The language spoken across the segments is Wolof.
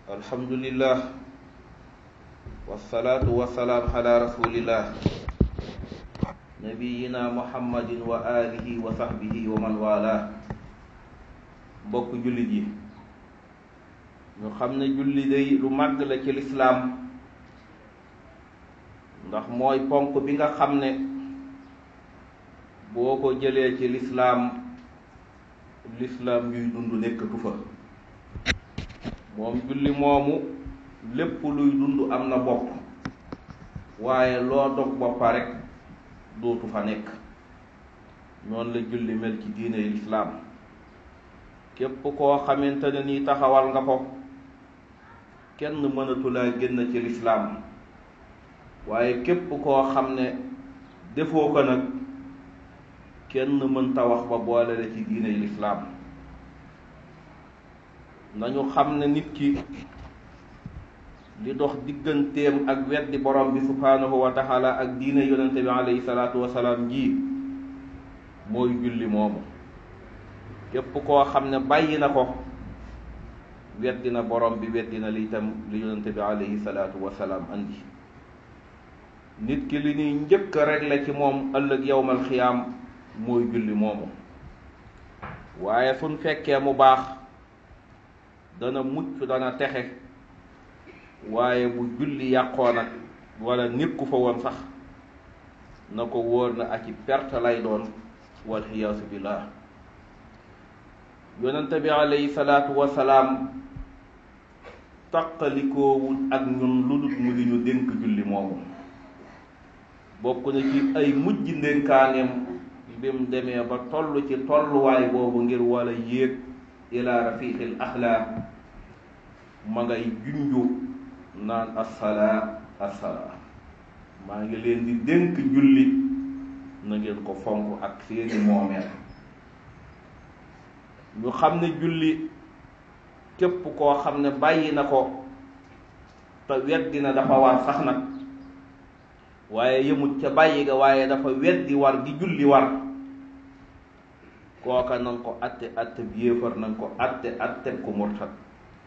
alhamdulillah wassalatu wassalaam ala rasulillah nabiyina muhammadin wa alihi wa sahbihi wa man wala. mbokk jullit yi ñu xam ne julli day lu màgg la ci lislaam, ndax mooy ponk bi nga xam ne boo ko jëlee ci lislaam yuy dund nekkatu fa. moom julli moomu lépp luy dund am na bopp, waaye loo dog boppa rek dootu fa nekk. noonu la julli mel ci diine lislaam. képp koo xamante ne nii taxawal nga ko kenn mënatulaa génn ci lislaam, waaye képp koo xam ne defoo ko nag kenn mënta wax ba boole la ci diine lislaam. nañu xam ne nit ki li dox digganteem ak weddi borom bi subhaanahu wa taala ak diine yonente bi alayhi salaatu wasalaam ji mooy julli moomu. képp koo xam ne bàyyi na ko weddi na borom bi, weddi na li itam li yonente bi alayhi salaatu wasalaam andi. nit ki li ñuy njëkk a régler ci moom ëllëg yowmal xiyaam mooy julli moomu. waaye suñ fekkee mu baax dana mucc, dana texe. waaye bu julli yàqoo nag wala nit ku fa woon sax na ko wóor na ak ci perte lay doon, wal xiyaasu billah. yonente bi alayhi salaatu wasalaam taqalikoowul ak ñun lu dul mu di ñu dénk julli moomu. bokk na ci ay mujj ndénkaaneem bi mu demee ba toll ci tolluwaay boobu ngir wala yéeg ila rafiqil axlaa, ma ngay junju naan assalaa assalaa, maa ngi leen di dénk julli, na ngeen ko fonk ak seeni moomeel. ñu xam ne julli képp koo xam ne bàyyi na ko te weddi na dafa war sax nag, waaye yëmut ca bàyyi ga, waaye dafa weddi war gi julli war, kooka nanga ko atte bi yéefar, nanga ko atte ku murtad.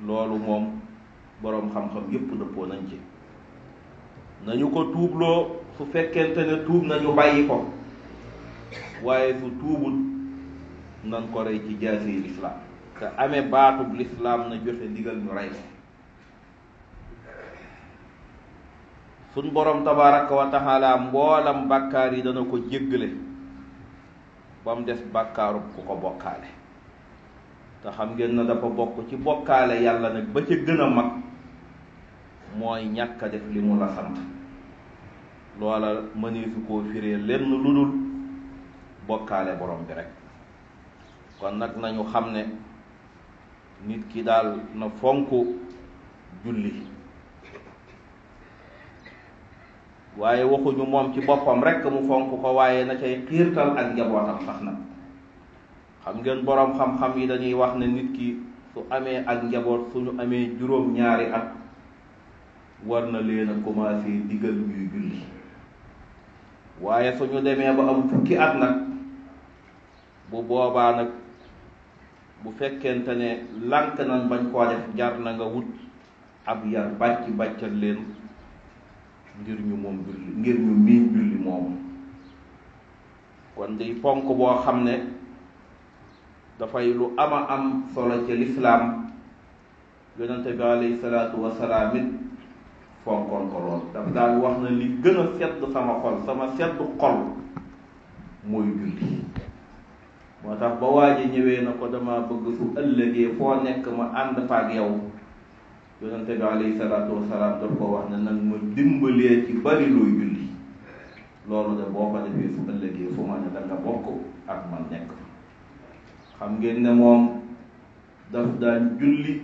loolu moom boroom xam-xam yépp dëppoo nañ ci. nañu ko tuubloo su fekkente ne tuub nañu bàyyi ko, waaye su tuubul nan ko rey ci jaasi lislaam, te amee baatub lislaam na joxe ndigal ñu rey ko. suñ boroom tabaraka wa taala mboolam bàkkaar yi dana ko jéggale ba mu des bàkkaarub ku ko bokkaale. te xam ngeen na dafa bokk ci bokkaale yàlla nag ba ca gën a mag mooy ñàkk a def li mu la sant. loola mëneesu koo firee lenn lu dul bokkaale borom bi rek. kon nag nañu xam ne nit ki daal na fonk julli, waaye waxuñu moom ci boppam rek mu fonk ko, waaye na cay xiirtal ak njabootam sax nag. xam ngeen boroom xam-xam yi dañuy wax ne nit ki su amee ak njaboot, suñu amee juróom-ñaari at war na leen a commencé digal ñuy julli. waaye suñu demee ba am fukki at nag, bu boobaa nag bu fekkente ne lànk nan bañ koo def, jar na nga wut ab yar bàccal leen ngir ñu moom julli, ngir ñu miin julli moomu. kon day ponk boo xam ne dafay lu ama am solo ci lislaam. yonente bi alayhi salaatu wasalaam it fonkoon ko lool. daf daan wax na li gën a sedd sama xol, sama sedd xol mooy julli. moo tax ba waaji ñëwee na ko dama bëgg su ëllëgee foo nekk ma ànd faak yow. yonente bi alayhi salaatu wasalaam daf ko wax ne nag ma dimbalee ci bari looy julli. loolu de boo ko defee su ëllëgee fu ma ne da nga bokk ak man nekk. xam ngeen ne moom daf daan julli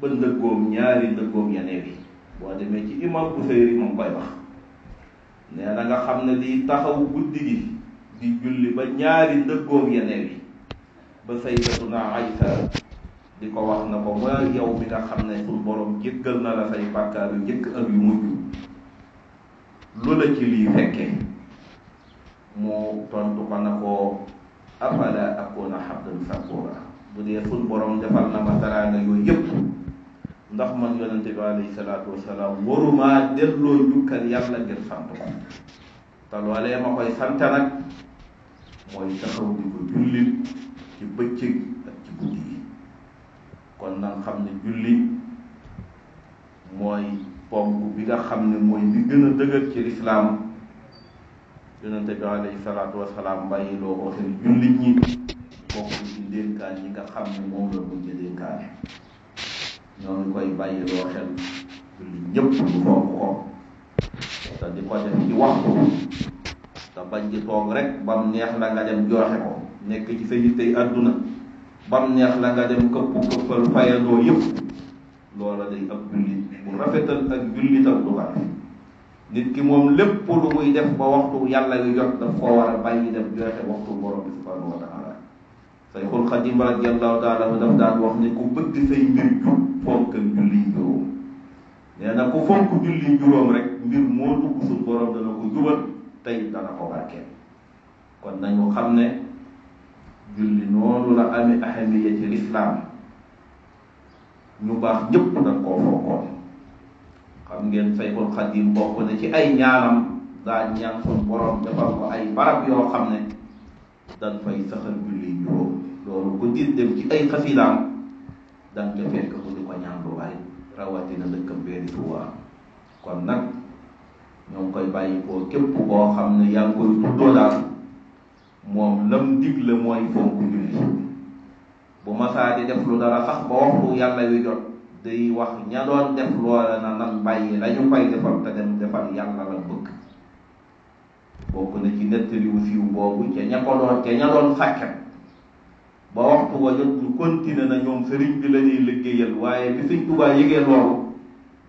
ba ndëggoom, ñaari ndëggoom yeneen yi. boo demee ci imam Busayri moom koy wax, nee na nga xam ne lii taxaw guddi gi di julli ba ñaari ndëggoom yeneen yi. ba sayyidatuna Aysa di ko wax na ko, ma yow mi nga xam ne suñ borom jéggal na la say bàkkaar yu njëkk ak yu mujj, lu la ci lii fekkee? mu tontu ko na ko, afala akuna abdan sakura, bu dee suñ borom defal na ma teraanga yooyu yëpp, ndax man yonente bi alayhi salaatu wasalaam warumaa delloo njukkal yàlla ngir sant ko te loolee ma koy sant nag mooy taxaw di ko jullit ci bëccëg ak ci guddi yi kon nag xam ne julli mooy ponk bi nga xam ne mooy bi gën a dëgër ci lislaam yonente bi alayhi salaatu wasalaam bàyyi loo ko xel jullit ñi bokk ci dénkaan yi nga xam ne moom la mujj dénkaane ñoo ngi koy bàyyi loo xel jullit ñëpp ñu fonk ko te di ko def ci waxtu te bañ di toog rek bam neex la nga dem joxe ko nekk ci sa yittey àdduna bam neex la nga dem këppal fayandoo yëpp loola day ab jullit bu rafetal ak jullitam du ko nit ki moom lépp lu muy def ba waxtu yàlla yu jot daf koo war a bàyyi def joxe waxtu borom bi subhanahu wa taala Sayxul Xadim radiyallahu taala daf daan wax ne ku bëgg say mbir jub fonkal julli juróom nee na ku fonk julli juróom rek mbir moo dugg suñ borom dana ko jubal tey dana ko barkeel kon nañu xam ne julli noonu la amee ahamiya ci lislaam ñu baax ñëpp dañ koo fonkoon xam ngeen Sayxul Xadim bokk na ci ay ñaanam daa ñaan suñ borom defal ko ay barab yoo xam ne dañ fay saxal julli juróom loolu ko dir dem ci ay xasidaam danga ca fekk mu di ko ñaan lu bari rawatina dëkkam bee di Tuubaa kon nag ñoo ngi koy bàyyi ko képp koo xam ne yaa ngi koy tuddoo daal moom lam digle mooy fonk julli bu masaa di def lu dara sax ba waxtu yàlla wi jot day wax ña doon def loola na nan bàyyi lañu koy defal te dem defal yàlla la bëgg bokk na ci nettaliwu siiw boobu ca ña doon sàkket ba waxtu wa jot ñu continuer na ñoom sëriñ bi la ñuy liggéeyal waaye bi Sëriñ Tuubaa yëgee loolu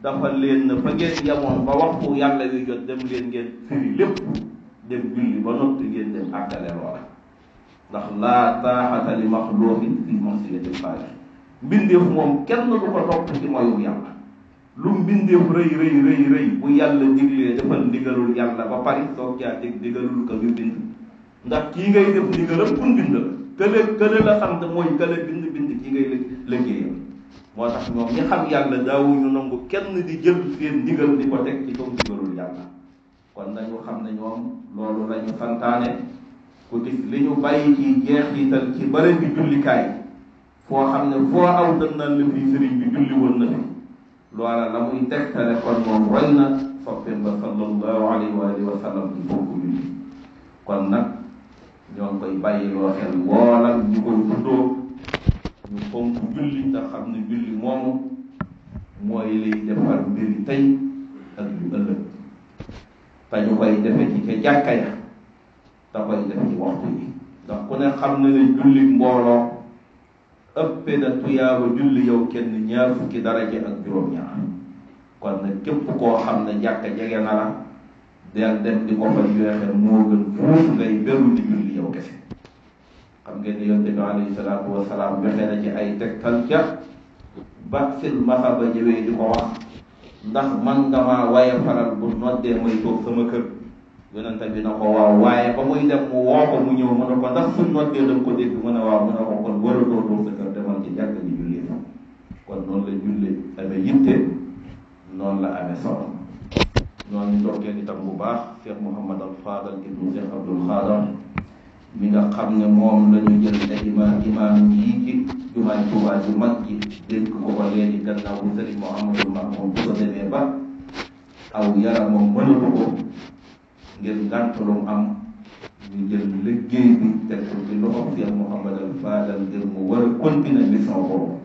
dafa leen na fa ngeen yamoon ba waxtu yàlla wi jot dem leen ngeen firi lépp dem julli ba noppi ngeen dem àggale loola ndax laa taaxata li maxluuqin fi ma'siyatil xaaliq mbindeef moom kenn du ko topp ci moyu yàlla lu mbindeef rëy bu yàlla diglee defal ndigalul yàlla ba pare soog caa dégg ndigalul ka ñu bind ndax kii ngay def ndigalam kun bind la kële la sant mooy kële bind kii ngay liggéeyam moo tax ñoom ñi xam yàlla daawuñu nangu kenn di jël seen ndigal di ko teg ci kaw ndigalul yàlla kon nañu xam ne ñoom loolu lañu santaane ku gis li ñu bàyyi ci jeexital ci bare bi jullikaay foo xam ne foo aw dañ naan la fii sëriñ bi julli woon na fi loola la muy tegtale kon moom roy na soppeen ba sallallahu alayhi wa alihi wa sallam ci fonk julli kon nag ñoo ngi koy bàyyi loo xel woolam ñu koy tuddoo ñu fonk julli te xam ne julli moomu mooy liy defar mbiri tey ak yu ëllëg te ñu koy defe ci ca jàkka ya te koy def ci waxtu yi ndax ku ne xam na ne julli mbooloo ëppee na tuyaaba julli yow kenn ñaar fukki daraja ak juróom-ñaar kon nag képp koo xam ne jàkka jege na la del dem di ko fa joxe moo gën fuuf ngay beru di julli yow kese xam ngeen ne yonte bi alayhi salaatu wasalaam joxe na ci ay tegtal ca ba sil masaba ñëwee di ko wax ndax man nga maa waaye faral bu noddee may toog sama kër yonente bi na ko waaw waaye ba muy dem mu woo ko mu ñëw mu ne ko ndax suñ noddee da nga ko dégg mu ne waaw mu ne ko kon waratoo toog sa kër demal ci jàkk ji julli fa kon noonu la julli amee yitte noonu la amee solo ñooñu ndokkeel itam bu baax Cheikh Mouhamad al Fadal ibnu Cheikh Abdoul Khadar mi nga xam ne moom la ñu jël ne imaam yii ci jumaay Tuubaa ju mag ji dénk ko ba léegi gannaaw bu Sëriñ Mouhamadul Mahmoud bu ko demee ba aw yaramam mënatu ko ngir ngànt lu mu am ñu jël liggéey bi teg ko ci loxo Cheikh Mouhamad al Fadal ngir mu war a continuer mission boobu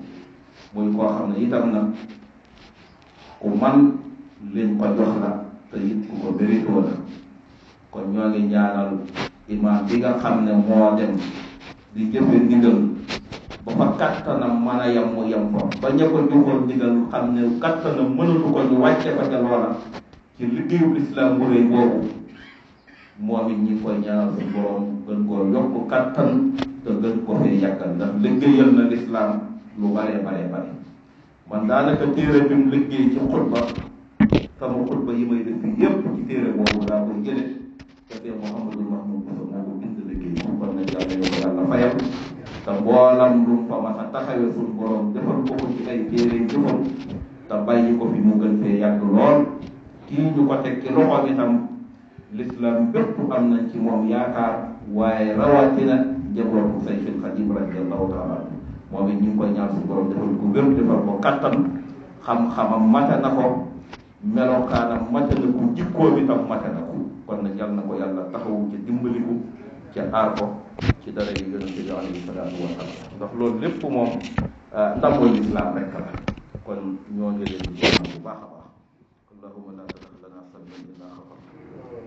muy koo xam ne itam nag ku man leen ko jox la te it ku ko béritoo la kon ñoo ngi ñaanal imaam bi nga xam ne moo dem di jëfe ndigal ba fa kattanam mën a yem mu yem ko ba ña ko joxoon ndigal xam ne kattanam mënatu ko ñu wàcce ko ca loola ci liggéeyu lislaam bu rëy boobu moom it ñi koy ñaanal suñu borom gën koo yokk kattan te gën ko fee yàggal ndax liggéeyal na lislaam lu baree bare man daanaka téere bi mu liggéey ci xutba sama xutba yi may def fii yépp ci téere boobu laa koy jële te fee Mouhamadul Mahmoud Bousso moo ko bind liggéey kon nag yàlla yoo ko yàlla fayal te mboolam lu fa mas a taxawee suñu borom defal ko ci ay téere jëfam te bàyyi ko fi mu gën fee yàgg lool kii ñu ko teg ci loxoom itam l'islam bépp am nañ ci moom yaakaar waaye rawatina njabootu Sayxul Xadim radiyallahu taala moom it ñu ngi koy ñaan suñu borom defal ko wér defal ko kattan xam-xamam mate na ko melokaanam mate na ko jikkoo bi tam mate na ko kon nag yal na ko yàlla taxawu ci dimbaliku ci aar ko ci dara yi yonente bi alayhi salaatu wa salaam ndax loolu lépp moom ndamoy lislaam rek la kon ñoo ngi leen di ñaan bu baax a baax allahumma la tadax lana salban illa xafar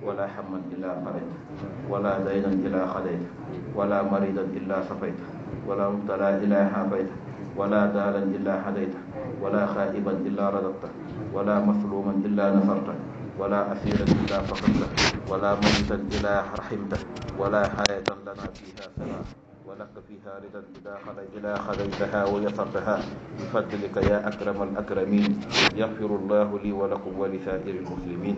wala hamman illa faraj wala daynan illa xadayt wala maridan illa safayt wala mubtala illa xaafayt wala daalan illa hadayta wala xaa'iban illa radadta wala masluman illa nasarta ولا أسيرا إلا فقدته ولا ميتا إلا رحمته ولا حياة لنا فيها سلام ولك فيها رضا إذا خذيتها ويسرتها بفضلك يا أكرم الأكرمين يغفر الله لي ولكم ولسائر المسلمين